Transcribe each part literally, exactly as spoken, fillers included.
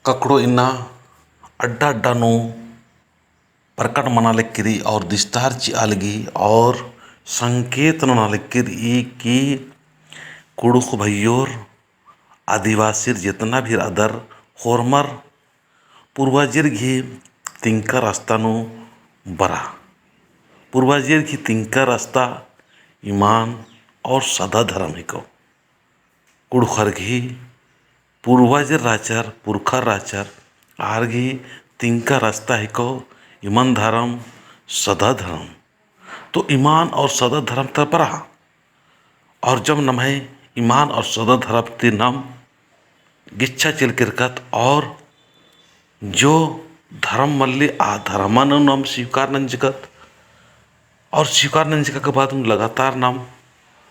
ककड़ो इन्ना अड्डा अड्डा नू प्रकट मना लगी रई और दिस्तार चिआ लगी और संकेत नना लगी रई कि कुँड़ुख़ भइयोर आदिवासीर जेतना भी रअदर होरमर पूर्वजेर गही तिंका रस्ता नू बरा। पूर्वजेर गही तिंका रस्ता ईमान और सदा धरम हिको। कुँड़ुख़र गही पूर्वजेर रहचर, पुरखर रहचर, आर गही तिंका रस्ता हिको ईमान धरम, सदा धरम। तो ईमान और सदा धरम तरा बरा। और जब नम्है ईमान और सदा धरम ती नाम गिच्छा चिल केरकत और जो धरम मल्ली आ धरमन नाम स्वीकार नंजकत और स्वीकार नंजका के बाद लगातार नाम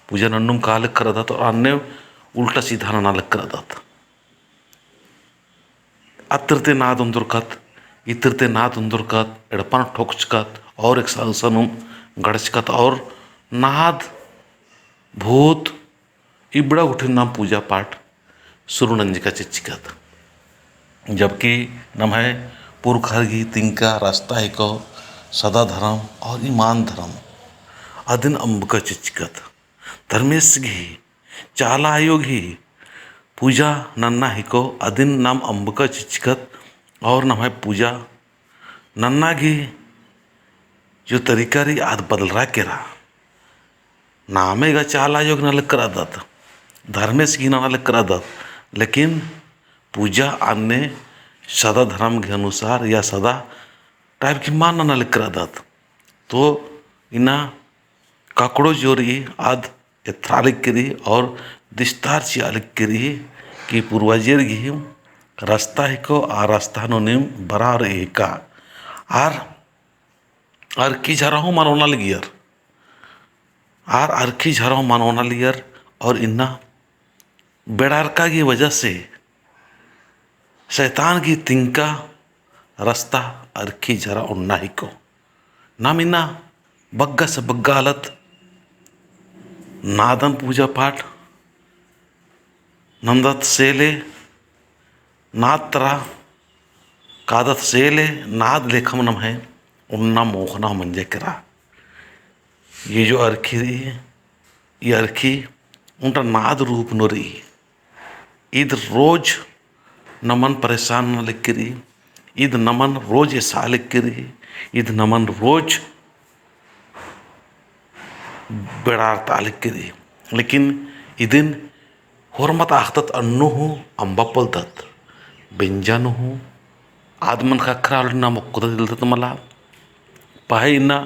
पूजा नन्नुम का लग करदत और अन्ने उल्टा सीधा नना लग करदत। अत्तर ते नाद उन्दुरकत, इत्तर ते नाद उन्दुरकत, एड़पन ठोकचकत और एक सा-, सनुम गड़चकत और नाद भूत इबड़ा गुट्ठिन नाम पूजा पाठ सुरु नंजका चिच्चकत। जबकि नम्है पुरखर गही तिंका रस्ता हिको सदा धरम और ईमान धरम। अदिन अम्बका चिच्चकत। धर्मेस गही, चाला आयो गही पूजा नन्ना हिको, अदिन नाम अम्बका चिच्चकत और नम्है पूजा नन्ना गही जो तरीका रई आद बदलरा केरा। नामे गा चाला आयो गही नना लग करदत, धर्मेस गही नना लग करदत, लेकिन पूजा अन्ने सदा धरम गही अनुसार या सदा type गही मान नना लग करदत। तो इन्ना ककड़ो जो रई आद एथरा लग करी और दिस्तार चिआ लग करी कि पूर्वजेर गही रस्ता हिको, आ रस्ता नू नीम बरा और एका। आर अरखी झरा हूँ मनोना लगियर। आर अरखी झरा हूँ मनोना लगियर और इन्ना बेड़ारका गही वजह से शैतान गही तिंका रस्ता अरखी झरा ओन्ना हिको। नाम इन्ना बग्गा से बग्गा आलत नादन पूजा पाठ नन्दत सेले नाद तरा कादत सेले नाद लेखम नम्है ओन्ना मोख़ना मंजा केरा। ये जो अरखी रई, ये अरखी ओन्टा नाद रूप नू रई। ईद रोज नमन परेशान नना लग करी, ईद नमन रोज एसा लग करी, ईद नमन रोज बेड़ारता लग करी। लेकिन इदिन होरमत अख़दत अन्नु हूँ अम्बा पोल्लदत, बेंजा नू हूँ आद मन ख़क्खरा आलुन नाम ओक्कदत इल्लदत मला। पहें इन्ना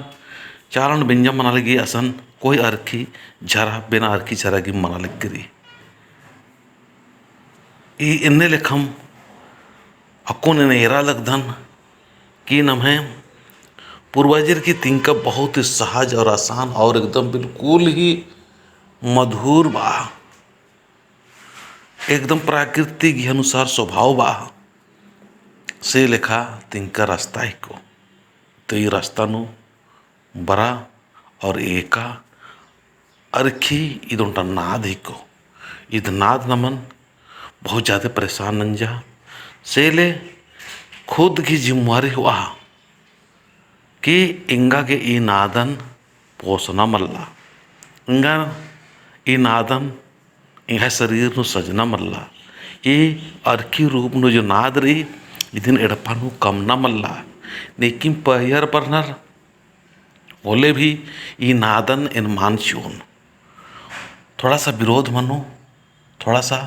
चालन बेंजा मना लगी असन कोई अरखी झरा, बिना अरखी झरा गे मना लग करी। ई एन्ने लेखम अक्कुन एन एरा लगदन कि नम्है पूर्वजर की तिंका बहुत ही सहज और आसान और एकदम बिल्कुल ही मधुर बा, एकदम प्राकृतिक ही अनुसार स्वभाव बा। से लेखा तिंका रस्ता हिको। तो ई रस्ता नू बरा और एका अरखी ईद ओन्टा नाद हिको। ईद नाद नमन बहुत ज्यादा परेशान नंजा। सेले खुद की जिम्मेवारी होआ कि एंगा गे ई नादन पोसना मल्ला। एंगा ई नादन एंग्है शरीर नू सजना मल्ला। ई अरखी रूप नू जो नाद रई, इदिन एड़पा नू कमना मल्ला। नेकिम पहियर बरनर होले भी ई नादन एन मान चिओन। थोड़ा सा विरोध मनो, थोड़ा सा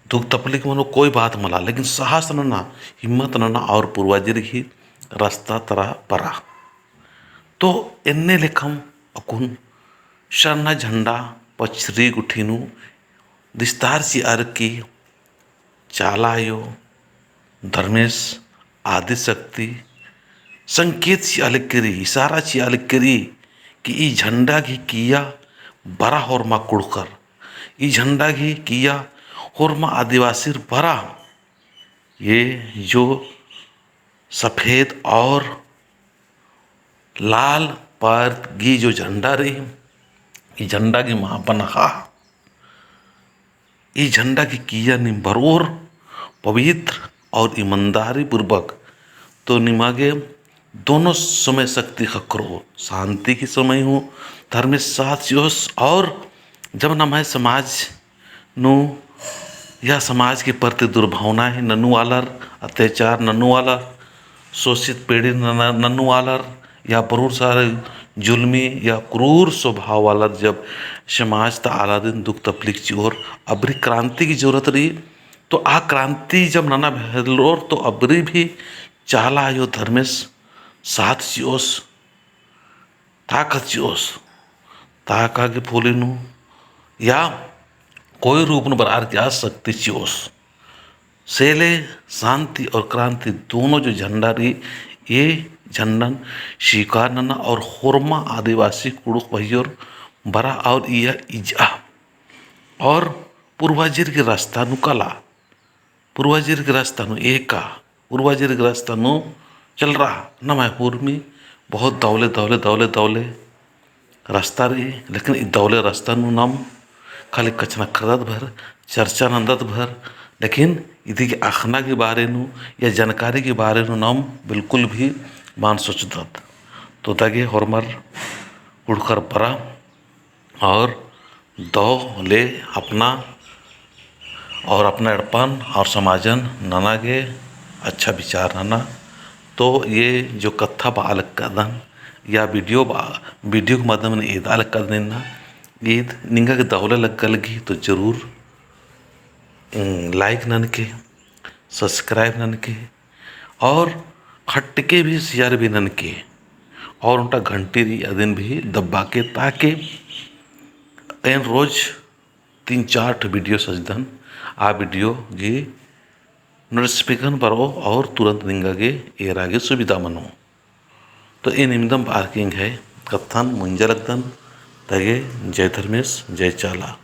दुख तकलीफ मनो, कोई बात मला, लेकिन साहस नना, हिम्मत नना और पूर्वजर ही रस्ता तरा बरा। तो एन्ने लेखम अक्कुन सरना झंडा पछरी गुट्ठी नू दिस्तार चिअर की चाला आयो, धर्मेस, आदिशक्ति संकेत चिआ लग करी, इशारा चिआ लग करी कि ई झंडा गही किइय्या बरा होरमा कुँड़ुख़र, ई झंडा गही किइय्या होरमा आदिवासीर बरा। ये जो सफेद और लाल परत गही जो झंडा रई, ई झंडा गही महापन हा। ई झंडा गही किइय्या नीम बरओर पवित्र और ईमानदारी पूर्वक, तो निमा गे दोनों समय शक्ति ख़क्खरो, शांति की समय हूँ धर्मेस साथ चिओस, और जब नम्है समाज नू या समाज के प्रति दुर्भावना ही नन्नू आलर, अत्याचार नन्नू आलर, शोषित पीड़ित नन-, नन्नू आलर, या बहुत सारे जुल्मी या क्रूर स्वभाव आलर जब समाज ता आलारिन दुख तकलीफ चिओर, अबरी क्रांति की जरूरत रई। तो आ क्रांति जब नना भेलोर तो अबरी भी चाला आयो धर्मेस साथ चिओस, ताकत चिओस, ताका गे फूली नू या कोई रूप नू बरअर की आ शक्ति चिओस। से ले शांति और क्रांति दोनों जो झंडा रई, ये झंडन स्वीकार नना और होरमा आदिवासी कुँड़ुख़ भइयोर बरआ और इया इजआ और पूर्वजर की रास्ता नू कला, पूर्वजर की रास्ता नू एका, पूर्वजर की रास्ता नू चलरआ। नम्है होरमा बहुत दौले, दौले, दौले, दौले रास्ता रई, लेकिन ई दौले रास्ता नू नाम खाली कछनखरदत भर, चर्चा नन्दत भर, लेकिन इदी गे अख़ना के बारे नू या जानकारी के बारे नू नाम बिल्कुल भी मल सोचदत। तो दगे होरमर कुँड़ुख़र बरआ और दव ले अपना और अपना एड़पन और समाजन नना गे अच्छा विचार नना। तो ये जो कत्था बआ लगदन या video बआ, video के माध्यम नू एदा लगदन इन्ना, ईद निंगा गे दव ले लग्गा लगी तो जरूर, उम, like ननके, subscribe ननके और खट्टके भी share भी ननके और ओन्टा घंटी रई अदिन भी दब्बा के, ताकि एन रोज तीन चार ठो video सजदन, आ video गे notification बरओ और तुरंत निंगा गे एरा गे सुविधा मनो। तो एन इवंदम बअर की एंग्है कत्थन मुंजा लगदन। तगे जय धर्मेस, जय चाला।